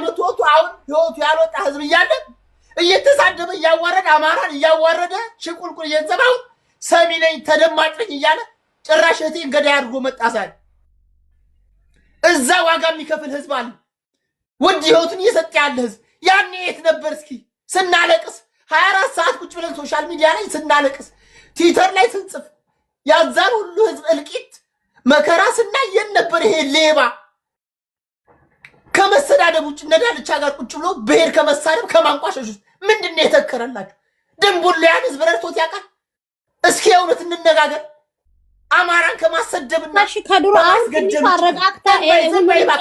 መቶ አሁን ህይወቱ ያልወጣ ህዝብ እያለ እየተሳደበ እያዋረደ አማራን እያዋረደ ሽቁልቁል እየተዘባው ሰሚ ነኝ ተደማጭ ነኝ እያለ ጭራሽ እህቴን ገዳይ አድርጎ መጣ። ዛሬ እዛ ዋጋ የሚከፍል ህዝብ አለ። ውድ ህይወቱን እየሰጠ ያለ ህዝብ ያኔ የት ነበር? እስኪ ስናለቅስ 24 ሰዓት ቁጭ ብለን social media ላይ ስናለቅስ፣ ትዊተር ላይ ስንጽፍ፣ ያዛን ሁሉ ህዝብ እልቂት መከራ ስናይ የት ነበር ይሄ ሌባ? ከመሰዳደብ ውጭ እነ ዳልቻ ጋር ቁጭ ብሎ ብሔር ከመሳደብ ከማንቋሸሽ ውስጥ ምንድን ነው የተከረላችሁ? ድንቡሎ ያን ህዝብ ረድቶት ያውቃል? እስኪ የእውነት እንነጋገር። አማራን ከማሰደብና እሺ ከድሮ አሁን ትንሽ አረጋግታ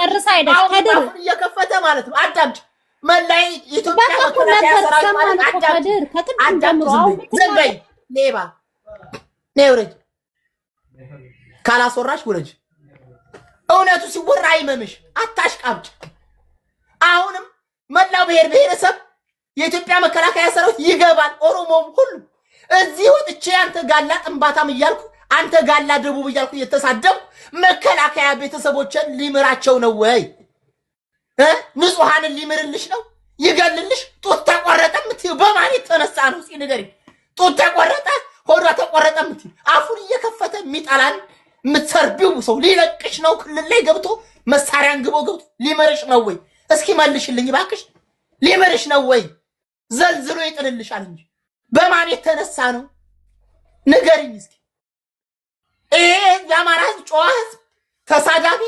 ጨርሳ ሄደች። ከድር አፉን እየከፈተ ማለት ነው። አዳምጪ። መላይ ኢትዮጵያ በቃ እኮ መከላከያ ነበር ሰራዊት ሰማን ማለት እኮ አዳምጪ፣ ከድር ከቅድም አዳምጪ። ጀምሮ ዝም አሁን በይ፣ ዝም በይ ሌባ ነይ ውረጅ። ካላስወራሽ ውረጅ። እውነቱ ሲወራ አይመምሽ፣ አታሽቃብጭ። አሁንም መላው ብሔር ብሔረሰብ የኢትዮጵያ መከላከያ ሰራዊት ይገባል። ኦሮሞም ሁሉ እዚህ ወጥቼ አንተ ጋላ ጥንባታም እያልኩ አንተ ጋላ ደቡብ እያልኩ እየተሳደብኩ መከላከያ ቤተሰቦችን ሊምራቸው ነው ወይ? ንጹሐንን ሊምርልሽ ነው? ይገልልሽ? ጡት ተቆረጠ የምትይው በማን የተነሳ ነው? እስኪ ንገሪኝ። ጡት ተቆረጠ፣ ሆዷ ተቆረጠ የምትይው አፉን እየከፈተ የሚጠላን የምትሰርቢው ሰው ሊለቅሽ ነው? ክልል ላይ ገብቶ መሳሪያን ግቦ ገብቶ ሊምርሽ ነው ወይ? እስኪ መልሽልኝ እባክሽ። ሊምርሽ ነው ወይ? ዘልዝሎ ይጥልልሻል እንጂ በማን የተነሳ ነው? ንገሪኝ እስኪ። ይሄ ህዝብ የአማራ ህዝብ ጨዋ ህዝብ ተሳዳቢ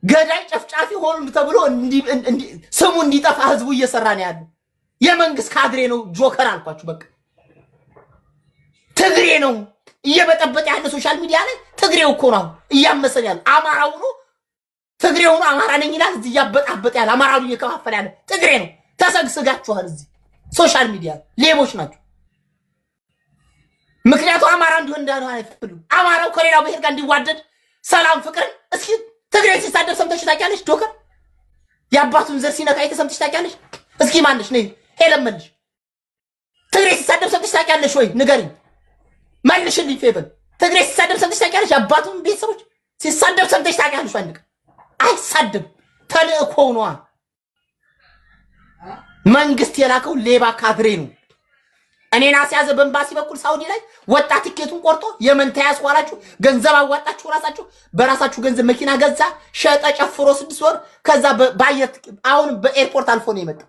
ገዳይ ጨፍጫፊ ሆኑ ተብሎ ስሙ እንዲጠፋ ህዝቡ እየሰራ ነው ያለው። የመንግስት ካድሬ ነው ጆከር አልኳችሁ። በቃ ትግሬ ነው እየበጠበጠ ያለ social media ላይ ትግሬው እኮ ነው እያመሰን ያለ። አማራው ነው ትግሬ ሆኖ አማራ ነኝ ይላል። እዚህ እያበጣበጠ ያለ አማራውን እየከፋፈለ ያለ ትግሬ ነው። ተሰግስጋችኋል። እዚህ social media ሌቦች ናቸው። ምክንያቱ አማራ እንዲሆን እንዳልሆነ አይፈልጉም። አማራው ከሌላው ብሔር ጋር እንዲዋደድ ሰላም ፍቅርን። እስኪ ትግሬ ሲሳደብ ሰምተሽ ታውቂያለሽ? ጆከር የአባቱን ዘር ሲነካ አይተሽ ሰምተሽ ታውቂያለሽ? እስኪ ማንሽ ነይ ሄለን መልሽ። ትግሬ ሲሳደብ ሰምተሽ ታውቂያለሽ ወይ? ንገሪኝ፣ መልሽልኝ። ፌቨን ትግሬ ሲሳደብ ሰምተሽ ታውቂያለሽ? የአባቱን ቤተሰቦች ሲሳደብ ሰምተሽ ታውቂያለሽ? አንድ ቀን አይሳደብም። ተልእኮው ነዋ። መንግስት የላከው ሌባ ካድሬ ነው። እኔን አስያዘ በኤምባሲ በኩል ሳውዲ ላይ ወጣ። ትኬቱን ቆርጦ የመን ተያዝኩ አላችሁ። ገንዘብ አዋጣችሁ፣ ራሳችሁ በራሳችሁ ገንዘብ መኪና ገዛ፣ ሸጠ፣ ጨፍሮ 6 ወር። ከዛ በአየር አሁን በኤርፖርት አልፎ ነው የመጣው።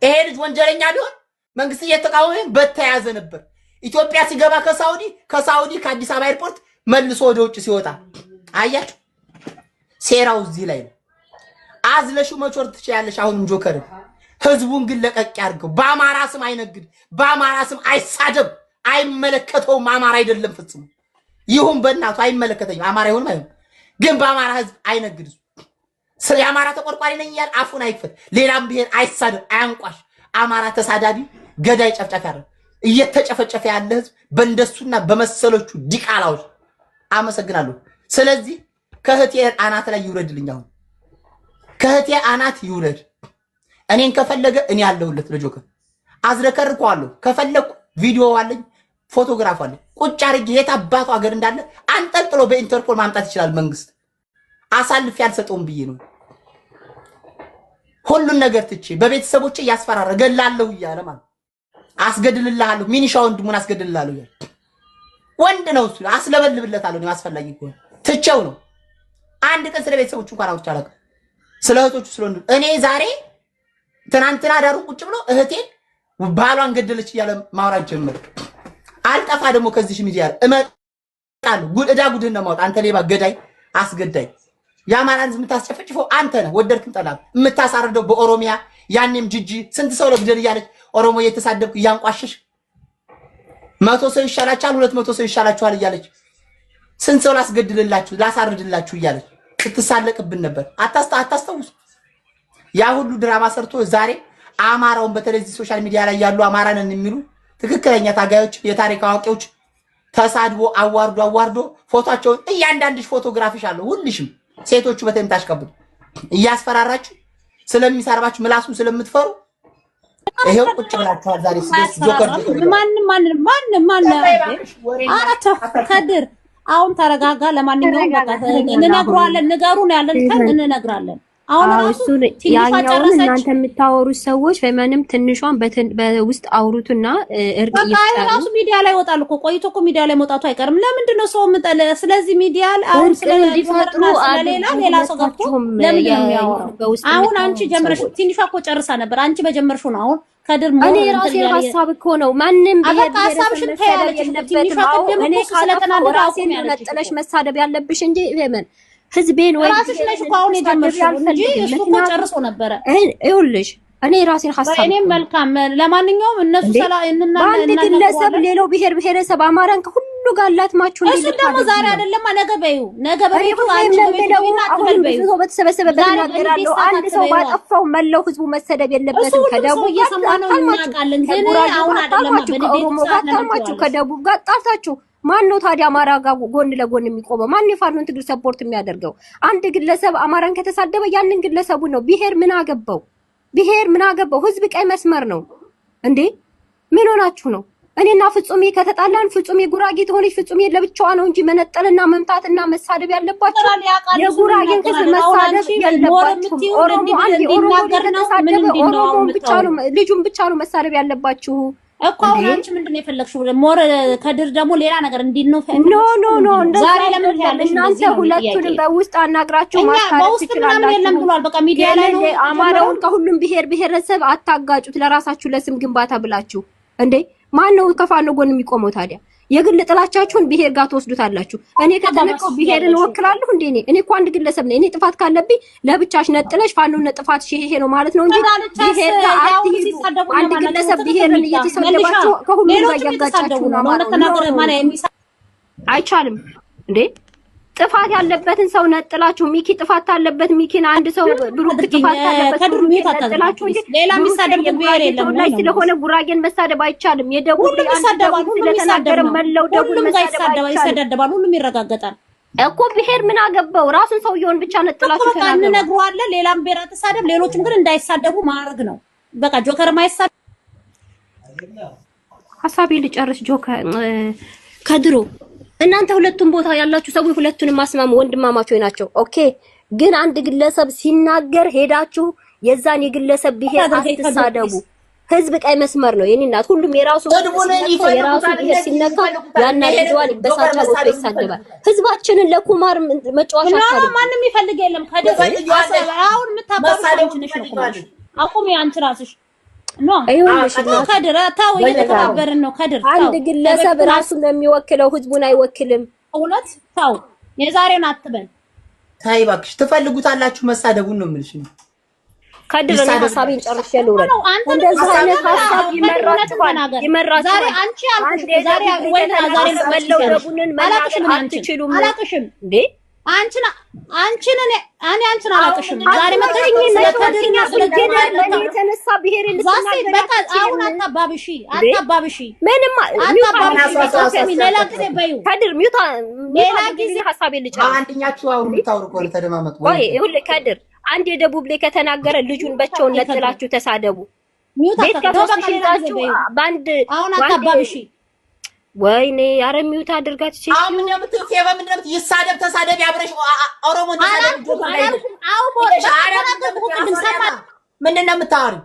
ይሄ ልጅ ወንጀለኛ ቢሆን መንግስት እየተቃወመ በተያዘ ነበር። ኢትዮጵያ ሲገባ ከሳውዲ ከሳውዲ ከአዲስ አበባ ኤርፖርት መልሶ ወደ ውጭ ሲወጣ አያችሁ፣ ሴራው እዚህ ላይ ነው። አዝለሽው መቾር ትችያለሽ። አሁንም ጆከርን ህዝቡን ግን ለቀቅ ያድርገው። በአማራ ስም አይነግድ፣ በአማራ ስም አይሳደብ፣ አይመለከተውም። አማራ አይደለም ፍጹም ይሁን በእናቱ አይመለከተኝም። አማራ ይሁንም አይሁን ግን በአማራ ህዝብ አይነግድ። እሱ የአማራ ተቆርቋሪ ነኝ እያለ አፉን አይክፈት። ሌላም ብሔር አይሳደብ፣ አያንቋሽ። አማራ ተሳዳቢ፣ ገዳይ፣ ጨፍጫፊ አይደለም። እየተጨፈጨፈ ያለ ህዝብ በእንደሱና በመሰሎቹ ዲቃላዎች። አመሰግናለሁ። ስለዚህ ከእህቴ አናት ላይ ይውረድልኝ። አሁን ከእህቴ አናት ይውረድ። እኔን ከፈለገ እኔ ያለሁለት ለጆከር አዝረከርከዋለሁ። ከፈለግኩ ቪዲዮ አለኝ፣ ፎቶግራፍ አለኝ። ቁጭ አድርጌ የት አባቱ ሀገር እንዳለ አንጠልጥሎ በኢንተርፖል ማምጣት ይችላል መንግስት። አሳልፌ አልሰጠውም ብዬ ነው ሁሉን ነገር ትቼ በቤተሰቦቼ እያስፈራራ እገላለሁ እያለ ማለት አስገድልልሃለሁ፣ ሚኒሻ ወንድሙን አስገድልልሃለሁ እያለ ወንድ ነው እሱ፣ አስለበልብለታለሁ። እኔ አስፈላጊ ከሆነ ትቼው ነው። አንድ ቀን ስለ ቤተሰቦቹ እንኳን አውርቼ አላውቅም። ስለ እህቶቹ ስለ ወንድሙ እኔ ዛሬ ትናንትና ዳሩን ቁጭ ብሎ እህቴን ባሏን ገደለች እያለ ማውራት ጀመረ። አልጠፋ ደግሞ ከዚህ ሚዲያ እመጣለሁ። ጉድ እዳ ጉድህን ነው የማወጣ። አንተ ሌባ፣ ገዳይ፣ አስገዳይ የአማራን ህዝብ የምታስጨፈጭፈው አንተ ነህ። ወደድክም ጠላም የምታሳርደው በኦሮሚያ ያኔም ጅጂ ስንት ሰው ለግደል እያለች ኦሮሞ እየተሳደብክ እያንቋሸሽ 100 ሰው ይሻላችኋል፣ 200 ሰው ይሻላችኋል እያለች ስንት ሰው ላስገድልላችሁ ላሳርድላችሁ እያለች ስትሳለቅብን ነበር። አታስታውሱ? ያ ሁሉ ድራማ ሰርቶ ዛሬ አማራውን በተለይ እዚህ social media ላይ ያሉ አማራ ነን የሚሉ ትክክለኛ ታጋዮች፣ የታሪክ አዋቂዎች ተሳድቦ አዋርዶ አዋርዶ ፎቶቸውን እያንዳንድሽ ፎቶግራፊሽ አለው ሁልሽም ሴቶቹ በተለይ ታሽቀብጡ እያስፈራራችሁ ስለሚሰርባችሁ ምላሱን ስለምትፈሩ ይሄው ቁጭ ብላችኋል። ዛሬ ጆከር ጆከር ማንም ማንም ማንም ማንም ኧረ ተው ከድር አሁን ተረጋጋ። ለማንኛውም በቃ ተረጋጋ፣ ተረጋጋ። እንነግረዋለን፣ ንገሩን ያለን ከን እንነግራለን። አሁን አዎ ራሱ እሱን ትንሿ ያኛውን ጨረሰች። እናንተ የምታወሩት ሰዎች በምንም ትንሿን በውስጥ አውሩትና እርቅ በቃ ይሄ ይፍጠሩ። ራሱ ሚዲያ ላይ ይወጣል እኮ፣ ቆይቶ እኮ ሚዲያ ላይ መውጣቱ አይቀርም። ለምንድን ነው ሰው የምጠለ? ስለዚህ ሚዲያ ላይ አሁን እርቅ ስለ እንዲፈጥሩ ጆከርና ስለሌላ አድርጉ። ሌላ ሰው ገብቶ ሁለታችሁም ለምንድን ነው የሚያወራው? በውስጥ አሁን አንቺ የምታወሩት ጀምረሽ ሰዎች ትንሿ እኮ ጨርሳ ነበር። አንቺ በጀመርሽው ነው አሁን ከድር more እኔ እንትን የራሴን እያለ ሀሳብ እኮ ነው። ማንም ብሔር አበቃ ብሔረሰብ ሀሳብሽን መሰደብ ተያለችሽ እኮ ትንሿ። የለበትም። አዎ ቅድም እኔ እኮ እሱ ካጠፋሁ ስለተናደደ ራሴን አቁም ነው ያለችሽ ነጥለሽ እኮ። መሳደብ ያለብሽ እንጂ ሄመን ህዝቤን ወይ ራስሽ ነሽ ብሔርን እኮ አሁን እንድትሳደብ የጀመርሽው እንጂ አልፈልግም። እሱ እኮ ምክንያቱም ጨርሶ ነበረ። ይኸውልሽ እኔ የራሴን ሀሳብ በእኔም እኮ ነው መልካም። ለማንኛውም እነሱ እንዴ ሰላ በአንድ ግለሰብ እናናግረዋለን። ሌላው ብሔር ብሔረሰብ አማራን ከሁሉ ጋር ላትማችሁ እንዴ እሱን ደግሞ ልታደርጉ ዛሬ ነው? አይደለማ ነገ በይው። ነገ እኔ በቤቱ ሁሌም አንቺ ነው በቤቱ የምለው። ግቢና አትበል አሁንም ብዙ በይው። ሰው በተሰበሰበበት ዛሬ በንዴት እናገራለሁ። ሰዓት አንድ ሰው አትበይዋ። ባጠፋው መላው ህዝቡ መሰደብ እሱ የለበትም። ሁሉም ሰው ከደቡብ ጋር እየሰማ ነው አጣልማችሁ፣ እናውቃለን። ግን ከጉራጌ አሁን ጋር አይደለማ አጣልማችሁ፣ በንዴት ከኦሮሞ ጋር ሰዓት ለምን አጣልማችሁ፣ ትይዋለሽ? ከደቡብ ጋር አጣልታችሁ ማን ነው ታዲያ አማራ ጋር ጎን ለጎን የሚቆመው? ማን ነው የፋኖን ትግል support የሚያደርገው? አንድ ግለሰብ አማራን ከተሳደበ ያንን ግለሰቡ ነው። ብሔር ምን አገባው? ብሔር ምን አገባው? ህዝብ ቀይ መስመር ነው እንዴ! ምን ሆናችሁ ነው? እኔና ፍጹሜ ከተጣላን ፍጹሜ ጉራጌ ትሆነች፣ ፍጹሜ ለብቻዋ ነው እንጂ መነጠልና መምታትና መሳደብ ያለባችሁ ይናገራል፣ ያውቃል፣ እሱን የጉራጌን ህዝብ ይናገራል። አሁን መሳደብ አንቺ more የለባችሁም። የምትይው ኦሮሞ አንድ የኦሮሞ ልጅ እንዲናገር ነው ምን ከተሳደበ እንዲል ነው አሁን ኦሮሞን ብቻ ነው የምታወሪው? ልጁን ብቻ ነው መሳደብ ያለባችሁ እኮ አሁን እንዴ። አንቺ ምንድን ነው የፈለግሽው? more ከድር ደግሞ ሌላ ነገር እንዲል ነው no የፈለግሽው? no no ምንድን ነው እንደዛ ዛሬ ለምን አይደለም። ትያለሽ? እናንተ እንደዚህ ነው እኔ ጥያቄ። ሁለቱንም በውስጥ አናግራችሁ እኛ ማስታረቅ በውስጥ ምናምን የለም ትችላላችሁ። ብሏል። በቃ ሚዲያ ላይ ግን ነው የጀመረው። አማራውን ከሁሉም ብሔር ብሔረሰብ አታጋጩት፣ ለራሳችሁ ለስም ግንባታ ብላችሁ እንዴ። ማን ነው ከፋኖ ጎን የሚቆመው ታዲያ? የግል ጥላቻችሁን ብሔር ጋር ትወስዱታላችሁ። እኔ ከተነቀው ብሔርን እወክላለሁ እንዴ? እኔ እኮ አንድ ግለሰብ ነኝ። እኔ ጥፋት ካለብኝ ለብቻሽ ነጥለሽ ፋኖን ጥፋትሽ ይሄ ነው ማለት ነው እንጂ ተዳልቻስ ብሔር ጋር ያው አትሂዱ። ሲሳደቡ አንድ እነማን ናቸው? ግለሰብ ትክክል ብሔርን ሚታ መልሻ እየተሳደባችሁ ከሁሉም ጋር ሌሎችም የተሳደቡ እያጋጫችሁ ነው ነው። ለእውነት አማራውን። ኖ ተናገረ ኖ ማን ኖ የሚሳ አይቻልም እንዴ! ጥፋት ያለበትን ሰው ነጥላችሁ ሚኪ ጥፋት ካለበት ሚኪን አንድ ሰው ብሩክ አድርጊኝ ጥፋት ካለበት ከድር ብሩኬን mute አታድርጊ ነጥላችሁ እንጂ please። ሌላ ብሩኬ የሚሳደብ ግን ብሔር የጉራጌ የለም ወይ ተወላጅ ነው የምልሽ። ስለሆነ ጉራጌን መሳደብ አይቻልም። የደቡብ ሁሉም አንድ ይሳደባል። ደቡብ ሁሉም ይሳደብ ስለተናገረ ነው። መላው ደቡብ ሁሉም ጋር መሳደብ ይሳደባል፣ አይቻልም ይሰዳደባል። ሁሉም ይረጋገጣል እኮ። ብሔር ምን አገባው? ራሱን ሰውየውን ብቻ እኮ ነጥላችሁ በቃ ተናገሩ። እንነግረዋለን። ሌላም ብሔር አትሳደብ፣ ሌሎችም ግን እንዳይሳደቡ ማድረግ ነው። በቃ ጆከር ማይሳደብ ሀሳቤ ልጨርስ። ጆከ ከድሮ እናንተ ሁለቱም ቦታ ያላችሁ ሰዎች ሁለቱንም ማስማሙ ወንድማማቾች ናቸው። okay። ግን አንድ ግለሰብ ሲናገር ሄዳችሁ የዛን የግለሰብ ብሔር አታድርገኝ ከድር አትሳደቡ። please። ህዝብ ቀይ መስመር ነው የኔ እናት። ሁሉም የራሱ ብሔር ስድቡን ሲነካ የራሱ ይፈልጉታል፣ ብሔር እነዚህ ሲነካ ይፈልጉታል። ያናድደዋል፣ ይሄንን ጆከር ይበሳጫል፣ ወጥቶ መሳደብ ይሳደባል። ይፈልጉታል። ህዝባችንን ለቁማር መጫወቻ no no አታድርጉ። ማንም ይፈልግ የለም። ከድር ትፈልጊዋለሽ፣ አሁን የምታባብሽ አንቺ መሳደቡን ነሽ ነው እኮ የምልሽ። ትፈልጊዋለሽ። አቁሚ አንቺ ራስሽ no ይኸውልሽ ተው እናት ከድር ተው፣ በየተራው እየተከባበርን ነው። ከድር ተው፣ አንድ ግለሰብ ከበፊቱ ራሱን ነው የሚወክለው፣ ህዝቡን አይወክልም። እውነት ተው፣ የዛሬውን አትበል። ተይ እባክሽ፣ ትፈልጉታላችሁ መሳደቡን ነው የምልሽ። እኔ ከድር እኔ ይሳደብ ሀሳቤን ጨርሼ ልውረድ። ነው አንተ እንደዚህ አይነት ሀሳብ እውነትን ይመራችኋል፣ ተናገር። ዛሬ ይመራችኋል። አንቺ አልኩሽ አንድ እኮ ዛሬ የደቡብ ወይ ዛሬ ከተናገረ ልታቅሽ መላው ትችያለሽ። ደቡብን መናገር አላቅሽም እኔ አንቺን አትችሉም አላቅሽም። እንዴ? አንቺን አንቺን እኔ እኔ አንቺን አላቅሽም። ዛሬ መጥተሽ አትመጪኝ ስለ ከድርና ስለ ብሔር ጀማል በእኔ የተነሳ ብሔር ዛሴ ልትናገር በቃ አሁን አትችልም አታባብሺ፣ እንዴ? አታባብሺ፣ ምንም mute አታባብሺ። አድርጊ በቃ ስሚ፣ ሌላ ጊዜ በይው፣ ከድር mute mute ሌላ ጊዜ አድርጊልኝ፣ ሀሳቤን ልጨርስ። አንደኛችሁ አሁን የምታወሩ ከሆነ ተደማመጡ። ቆይ ወይ ይኸውልህ ከድር አንድ የደቡብ ላይ ከተናገረ ልጁን በቸውን ነጥላችሁ ተሳደቡ። mute ቤት አታድርጊ። ተው ከሶስት በቃ ሺህ ሌላ ጊዜ ይዛችሁ በይው። በአንድ አሁን በአንድ አታባብሺ። ወይኔ ኧረ mute አድርጋት እቺ አሁን ምንድን ነው የምትይው? ፌቨ ምንድን ነው የምትይው? ይሳደብ ተሳደቢ፣ አብረሽ ኦሮሞን ተሳደቢ፣ አላልኩም ጆከር ላይ ሂደሽ አላልኩም። አሁን ሂደሽ በቃ አረ ምንድን ነው ተናገርኩ የምትይው? ቅድም ሰማ አሶሪያና ምንድን ነው የምታወሪው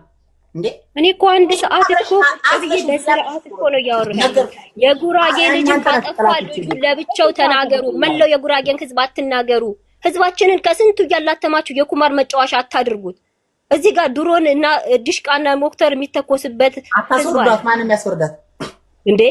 እንዴ? እኔ እኮ አንድ ሰዓት እኮ ቁጭ ብዬ አስረሽ በስርዓት እኮ ነው እያወራሁ ያለሁት። ነገር የጉራጌ ልጅን እናንተ ናችሁ ካጠፋ ጠላቶች። ልጁን ለብቻው ተናገሩ። መላው የጉራጌን ህዝብ አትናገሩ። ህዝባችንን ከስንቱ እያላተማችሁ የቁማር መጫወቻ አታድርጉት። እዚህ ጋር ድሮን እና ድሽቃና ሞክተር የሚተኮስበት ህዝብ አለ አታስወርዷት፣ ማንም ያስወርዳት። እንዴ?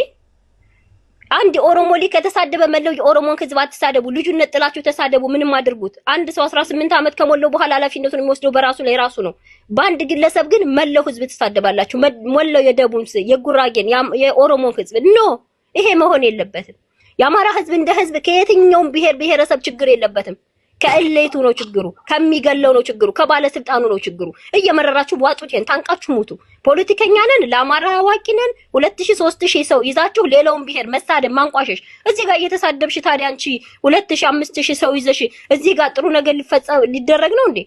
አንድ የኦሮሞ ልጅ ከተሳደበ መላው የኦሮሞን ህዝብ አትሳደቡ። ልጁን ነጥላችሁ ተሳደቡ። ምንም አድርጉት። አንድ ሰው 18 ዓመት ከሞላው በኋላ ኃላፊነቱን የሚወስደው በራሱ ላይ ራሱ ነው። በአንድ ግለሰብ ግን መላው ህዝብ ትሳደባላችሁ። መላው የደቡብ የጉራጌን፣ የኦሮሞን ህዝብ no፣ ይሄ መሆን የለበትም። የአማራ ህዝብ እንደ ህዝብ ከየትኛውም ብሔር ብሔረሰብ ችግር የለበትም። ከ elite ኡ ነው ችግሩ፣ ከሚገለው ነው ችግሩ፣ ከባለስልጣኑ ነው ችግሩ። እየመረራችሁ ዋጡት፣ ይሄን ታንቃችሁ ሙቱ። ፖለቲከኛ ነን፣ ለአማራ አዋቂ ነን፣ 2000 3000 ሰው ይዛችሁ ሌላውን ብሔር መሳደብ ማንቋሸሽ። እዚህ ጋር እየተሳደብሽ ታዲያ አንቺ 2000 5000 ሰው ይዘሽ እዚህ ጋር ጥሩ ነገር ሊፈጸም ሊደረግ ነው እንዴ?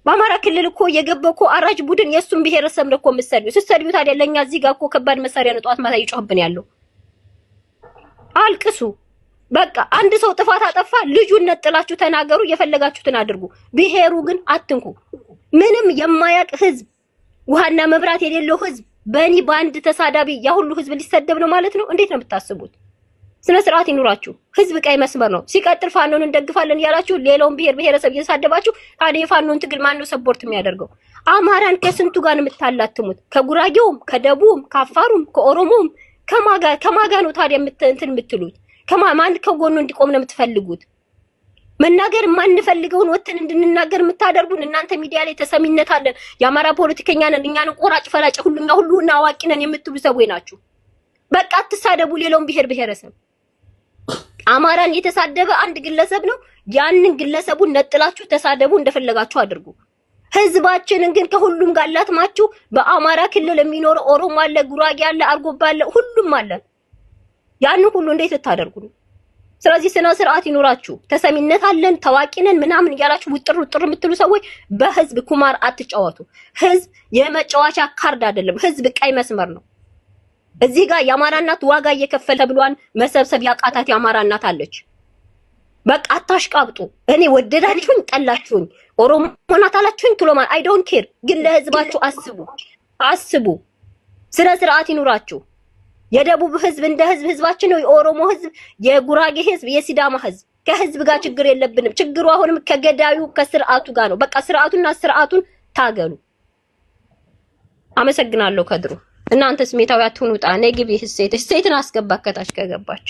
በአማራ ክልል እኮ የገባው እኮ አራጅ ቡድን የእሱን ብሔረሰብ ነው እኮ የምትሰድቢው። ስትሰድቢው ታዲያ ለእኛ እዚህ ጋር እኮ ከባድ መሳሪያ ነው ጠዋት ማታ እየጮህብን ያለው። አልቅሱ። በቃ አንድ ሰው ጥፋት አጠፋ፣ ልጁን ነጥላችሁ ተናገሩ፣ የፈለጋችሁትን አድርጉ። ብሔሩ ግን አትንኩ። ምንም የማያውቅ ህዝብ፣ ውሃና መብራት የሌለው ህዝብ በእኔ በአንድ ተሳዳቢ ያ ሁሉ ህዝብ ሊሰደብ ነው ማለት ነው? እንዴት ነው የምታስቡት? ስነ ስርዓት ይኑራችሁ። ህዝብ ቀይ መስመር ነው። ሲቀጥል ፋኖን እንደግፋለን እያላችሁ ሌላውን ብሔር ብሔረሰብ እየተሳደባችሁ ታዲያ የፋኖን ትግል ማነው support የሚያደርገው? አማራን ከስንቱ ጋር ነው የምታላትሙት? ከጉራጌውም፣ ከደቡብም፣ ከአፋሩም፣ ከኦሮሞውም ከማጋ ነው ታዲያ እንትን የምትሉት? ከማን ከጎኑ እንዲቆም ነው የምትፈልጉት? መናገር የማንፈልገውን ወጥተን እንድንናገር የምታደርጉን እናንተ ሚዲያ ላይ ተሰሚነት አለን፣ የአማራ ፖለቲከኛ ነን፣ እኛን ቆራጭ ፈላጭ ሁሉኛ ሁሉና አዋቂ ነን የምትሉ ሰዎች ናችሁ። በቃ አትሳደቡ ሌላውን ብሔር ብሔረሰብ። አማራን የተሳደበ አንድ ግለሰብ ነው። ያንን ግለሰቡን ነጥላችሁ ተሳደቡ፣ እንደፈለጋችሁ አድርጉ። ህዝባችንን ግን ከሁሉም ጋር ላትማችሁ። በአማራ ክልል የሚኖረው ኦሮሞ አለ፣ ጉራጌ አለ፣ አርጎባ አለ፣ ሁሉም አለ። ያንን ሁሉ እንዴት ልታደርጉ ነው? ስለዚህ ስነ ስርዓት ይኖራችሁ። ተሰሚነት አለን ታዋቂ ነን ምናምን እያላችሁ ውጥር ውጥር የምትሉ ሰዎች በህዝብ ኩማር አትጫወቱ። ህዝብ የመጫወቻ ካርድ አይደለም። ህዝብ ቀይ መስመር ነው። እዚህ ጋር የአማራ እናት ዋጋ እየከፈለ ብሏን መሰብሰብ ያቃታት የአማራ እናት አለች። በቃ አታሽቃብጡ። እኔ ወደዳችሁኝ ጠላችሁኝ፣ ኦሮሞ ናት አላችሁኝ ክሎማን I don't care፣ ግን ለህዝባችሁ አስቡ አስቡ። ስነ ስርዓት ይኑራችሁ። የደቡብ ህዝብ እንደ ህዝብ ህዝባችን ነው። የኦሮሞ ህዝብ፣ የጉራጌ ህዝብ፣ የሲዳማ ህዝብ ከህዝብ ጋር ችግር የለብንም። ችግሩ አሁንም ከገዳዩ ከስርዓቱ ጋር ነው። በቃ ስርዓቱና ስርዓቱን ታገሉ። አመሰግናለሁ ከድሩ። እናንተ ስሜታዊ አትሁኑ። ውጣ ነይ ግቢ። ህሴት ህሴትን አስገባ ከታች ከገባች።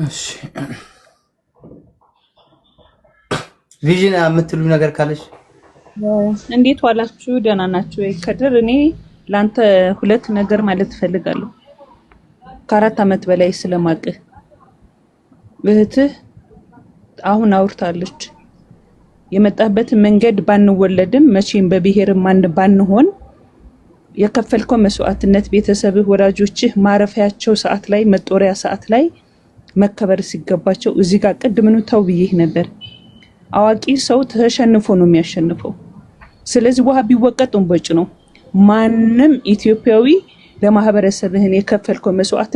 እሺ ቪዥን የምትሉ ነገር ካለች እንዴት ዋላችሁ? ደህና ናችሁ ወይ? ከድር እኔ ለአንተ ሁለት ነገር ማለት እፈልጋለሁ። ከ4 ዓመት በላይ ስለማቅህ እህትህ አሁን አውርታለች። የመጣበትን መንገድ ባንወለድም መቼም በብሔርም ማን ባንሆን የከፈልከው መስዋዕትነት ቤተሰብህ፣ ወዳጆችህ ማረፊያቸው ሰዓት ላይ መጦሪያ ሰዓት ላይ መከበር ሲገባቸው እዚህ ጋር ቅድምኑ ተው ብዬህ ነበር። አዋቂ ሰው ተሸንፎ ነው የሚያሸንፈው። ስለዚህ ውሃ ቢወቀጥ እንቦጭ ነው። ማንም ኢትዮጵያዊ ለማህበረሰብህን የከፈልከው መስዋዕት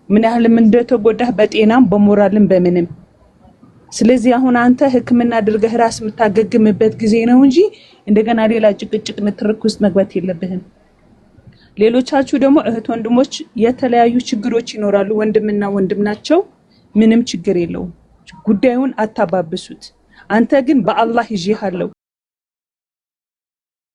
ምን ያህልም እንደተጎዳህ በጤናም በሞራልም በምንም። ስለዚህ አሁን አንተ ሕክምና አድርገህ ራስ የምታገግምበት ጊዜ ነው እንጂ እንደገና ሌላ ጭቅጭቅ ንትርክ ውስጥ መግባት የለብህም። ሌሎቻችሁ ደግሞ እህት ወንድሞች የተለያዩ ችግሮች ይኖራሉ። ወንድምና ወንድም ናቸው። ምንም ችግር የለውም። ጉዳዩን አታባብሱት። አንተ ግን በአላህ ይዤሃለሁ።